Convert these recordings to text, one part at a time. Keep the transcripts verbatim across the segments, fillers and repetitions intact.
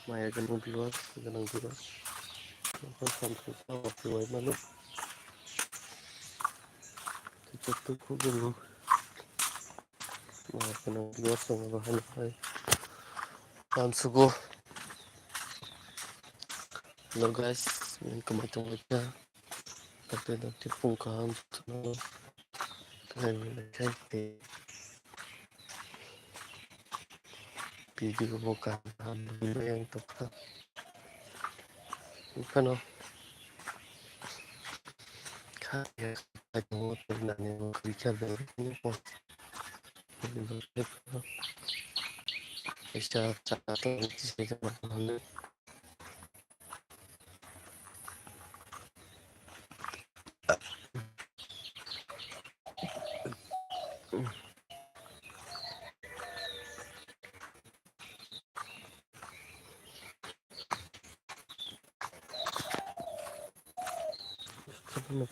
Maya gwnang viewers, gwnang viewers. Nokha samsung sa wapi wai mano. Tei joto khoboro maya gwnang viewers rok no hai hai. Samsugo. Hello guys, welcome back to my channel. Happy birthday, phung kaham, jotono. Khlai mani khlai tei video bo kaham kaham nugwi ang tongkha. Phano kha ya, kha tongo, tei nani bo kha, kaisa cha, cha, cha,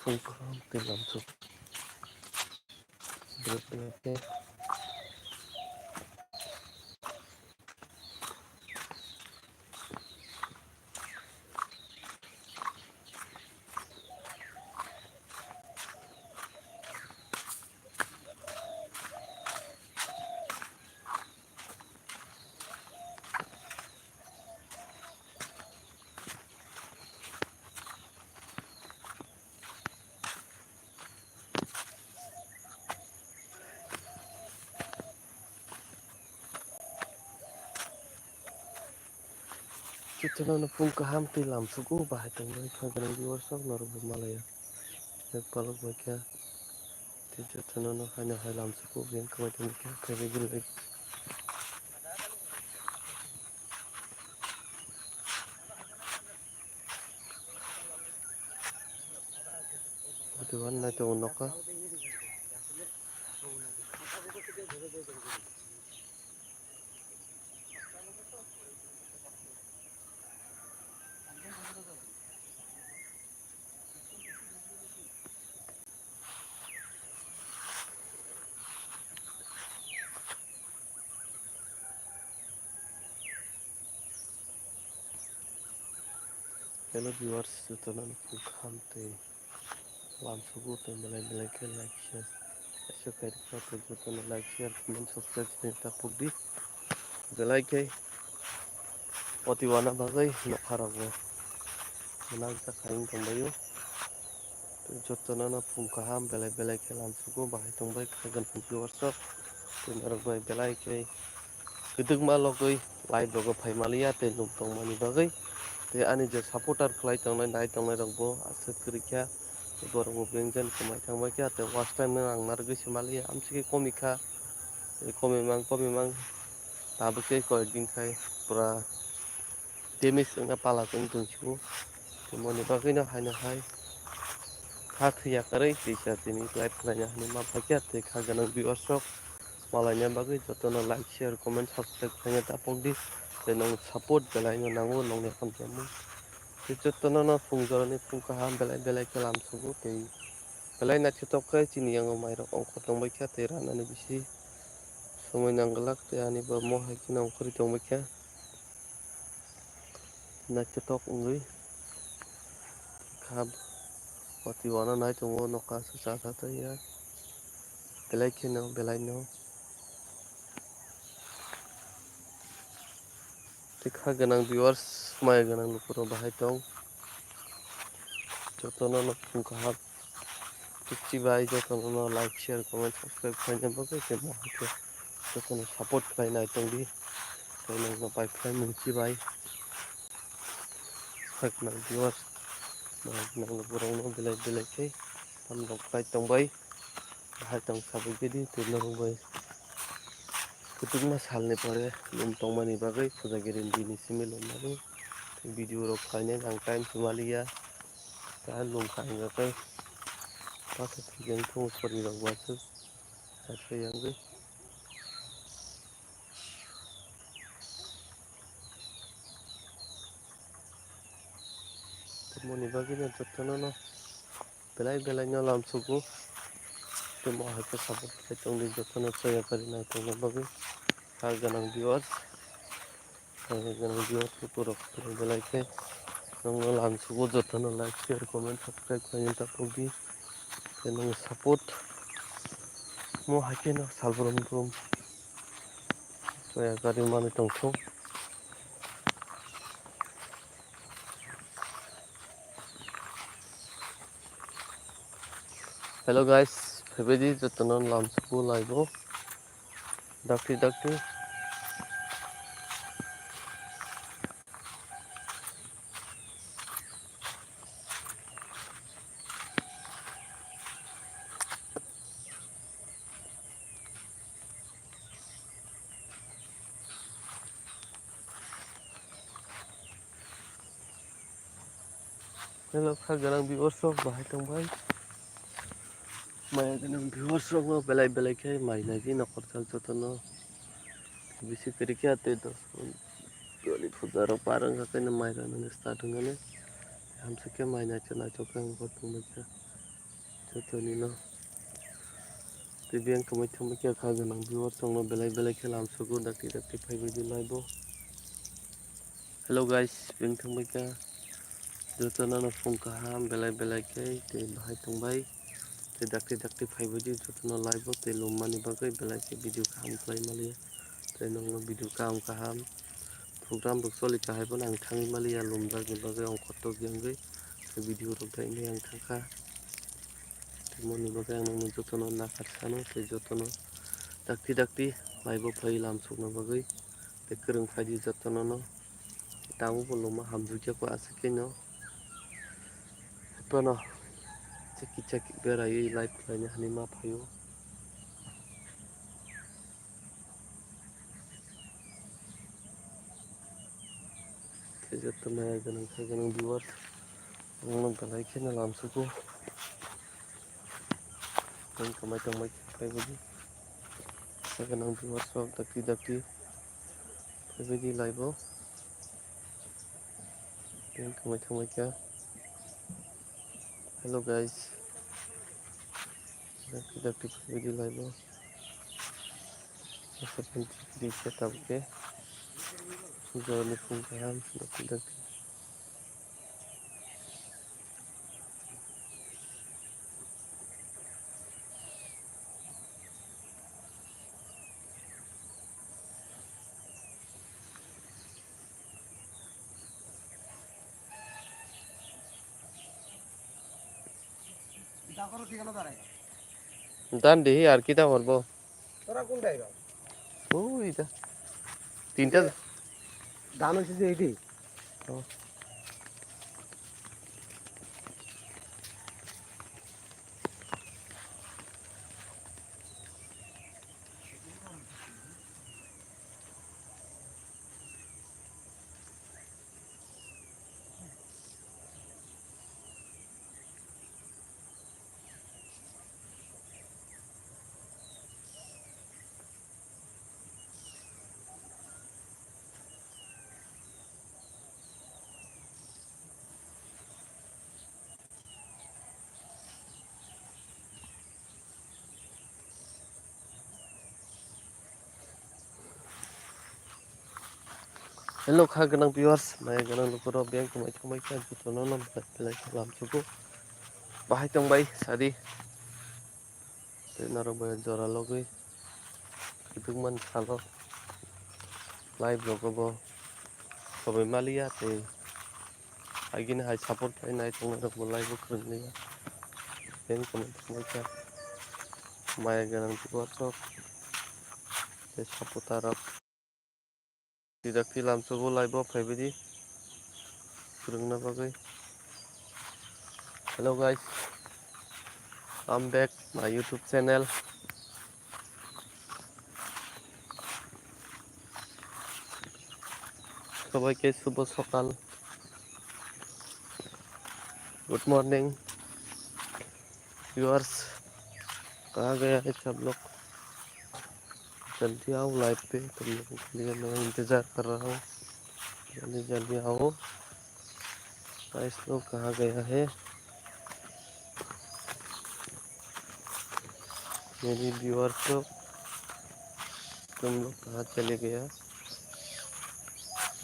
Phung kaham tei lamsok. Jotono no phung kaham tei lamsugo, bahai tongwi kha gwnang viewers rok norok bo malaya. Yak palok bai kha tei jotono no haino hai lamsugo, biyang kwmai tongwi kha khe regular. Butuhan nai tongo nokha. Hello viewers, jotono no phung kaham tei lamsugo tei belai belai khe like share kaisa khairokha tei jotono like share comment subscribe khaina ta pokdi belai khe. Oti wana bagwi nokha rok bo gwnang ta kharing tongbaio. Tei jotono no phung kaham belai belai khe lamsugo, bahai tongbai kha gwnang viewers rok tei norok bai belai khe kwdwkma logwi live rogo phai maliya tei lum tongmani bagwi tei ani je supporter khlai tongnai nai tongnai rok bo aswk kwrwi kha borok bo bengjan kwmai thangbai kha tei watch time no ang narwgwi se maliya amsike komikha komimang komimang tabukhe koyekdin khai pura damage wngkha pala chwng tongsigo. Tei moni bagwino haino hai kha thwiya kwrwi twisa tini live khlaina hinwi ma phaikha tei kha gwnang viewers rok malaina bagwi jotono like share comment subscribe khlaina ta pokdi tei nwng support belaino nango nongni hamjakmung tei jotono no phung jorani phung kaham belai belai khe lamsugo tei belai naithotok khe chini yango mairok ongkhor tongbaikha tei ranani bisi somoi nangwlak tei ani bo mo hai kheno ongkhorwi tongbaikha. Naithotok wngwi kha oti wana nai tongo nokha swchar kha tei ya belai kheno belaino tei kha gwnang viewers maya gwnang lukurok bahai tong jotono no phung kaham. Tukchi bai jotono no like, share, comment, subscribe khaina bagwi tei mohai khe jotono support khlai nai tongdi. Tei nokno pai khlai mungchi bai. Khaknang viewers, nokno borokno belai belai khe tamrok khlai tongbai. Bahai tong sabwi gidi tei norok bai. Kwtwkma salni pore lum tongmani bagwi phuja giri bini simi lum bagwi video rok khlainai ang time se maliya. Kaha lum kha hwnjak khe pathor thwijak thung sori rok bo aswk aswk yangwi. Tei moni bagwi no jotono no belai belai no lamsugo. Tei mo hai khe support khlai tongdi jotono chaya kari nai tongna bagwi. Kha gwnang viewers. Hai, hai, ganang viewer, lukurok belai belai khe nwngno lamsugo, jotono like, share, comment, subscribe khlaina ta pogdi. Tei nwng support mo hai kheno sal brum brum chaya gari manwi tongthung. Hello guys, phaibaidi jotono lamsugo live o. Dakti dakti. Hello, kha ganang viewers rok, bahai tongbai? Maya ganang viewers rok no belai belai khe mai nai di nokhorjak jotono. Bisi kwrwi khe tei dos joni puja rok par wngkha khe mai rok nani start wngmani. Hamsik khe mai naichok naichok khe wngkha tongbai kha. Joto nino. Tei biyang kwmai thangbai khe kha ganang viewers rok no belai belai khe lamsugo dakti dakti phaibaidi live o. Hello guys, biyang thangbai kha. Joto no phung kaham belai belai khe tei bahai tongbai. Tei dakti dakti phaibaidi joto no live o tei lummani bagwi belai khe video kaham khlai maliya. Tei nokno video kaham kaham program rok choli kahai bono ang thangwi maliya, lumjakni bagwi ang kotor wngwi video rok daini ang thangkha. Tei moni bagwi ang nokno jotono nakhar sano tei jotono dakti dakti live o phai lamsukna bagwi tei kwrwng phaidi jotono no. Tabuk bo lama hamjak ya kho aswk khe no. Bono chekki chekki beraiwi live khlaina hinwi ma phaio. Khe joto maya ganang kha ganang viewers, ang no belai kheno lamsugo. Tei kwmai tongmai khe phaibaidi. Kha ganang viewers rok dakti dakti phaibaidi live o. Tei kwmai tongmai kha. Hello guys. Dakti dakti phaibaidi live o. Asa panti di khe tabuk khe. Jorni phung kaham dakti dakti. Dan dehi ar kita horbo. Oi da. Tinta. Dan hoise je edi. Oh. Hello, kha ganang viewers, maya ganang lukurok biyang kwmai thangbai kha, jotono no belai belai khe lamsugo. Bahai tongbai sadi. Tei norok bai jora logwi khwtwkmani salo live rogo bo sobai maliya tei agini hai support khlai nai tongnai rok bo live o kwrwng liya. Tei kwmai tongmai kha maya ganang viewers rok tei supporter rok. Tidak tilam sugo live o phaibaidi kwrwngna bagwi. Hello guys, come back my YouTube channel. সবাইকে শুভ সকাল, good morning viewers। कहाँ गया है सब लोग? जल्दी आओ लाइव पे, तुम लोगों के लिए मैं इंतज़ार कर रहा हूँ। जल्दी जल्दी आओ। गाइस लोग कहाँ गया है मेरी व्यूअर्स लोग? तुम लोग कहाँ चले गया?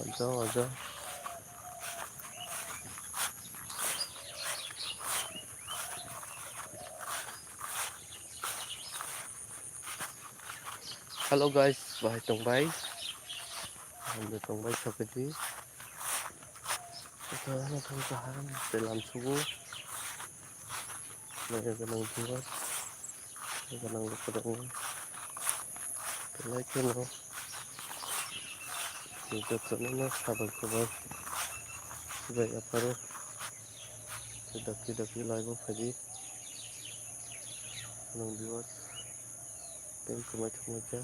Ajo, ajo. Hello guys, bahai tongbai. Hambai tongbai sokedi. Ito ano thang kaham, telam subu. Maya ganang dua. Ganang lupa dong. Like no. Kita sana na sabar sabar. Sudah ya paru. Sudah kita pilih ibu haji. Ganang dua. Thank you much much ya.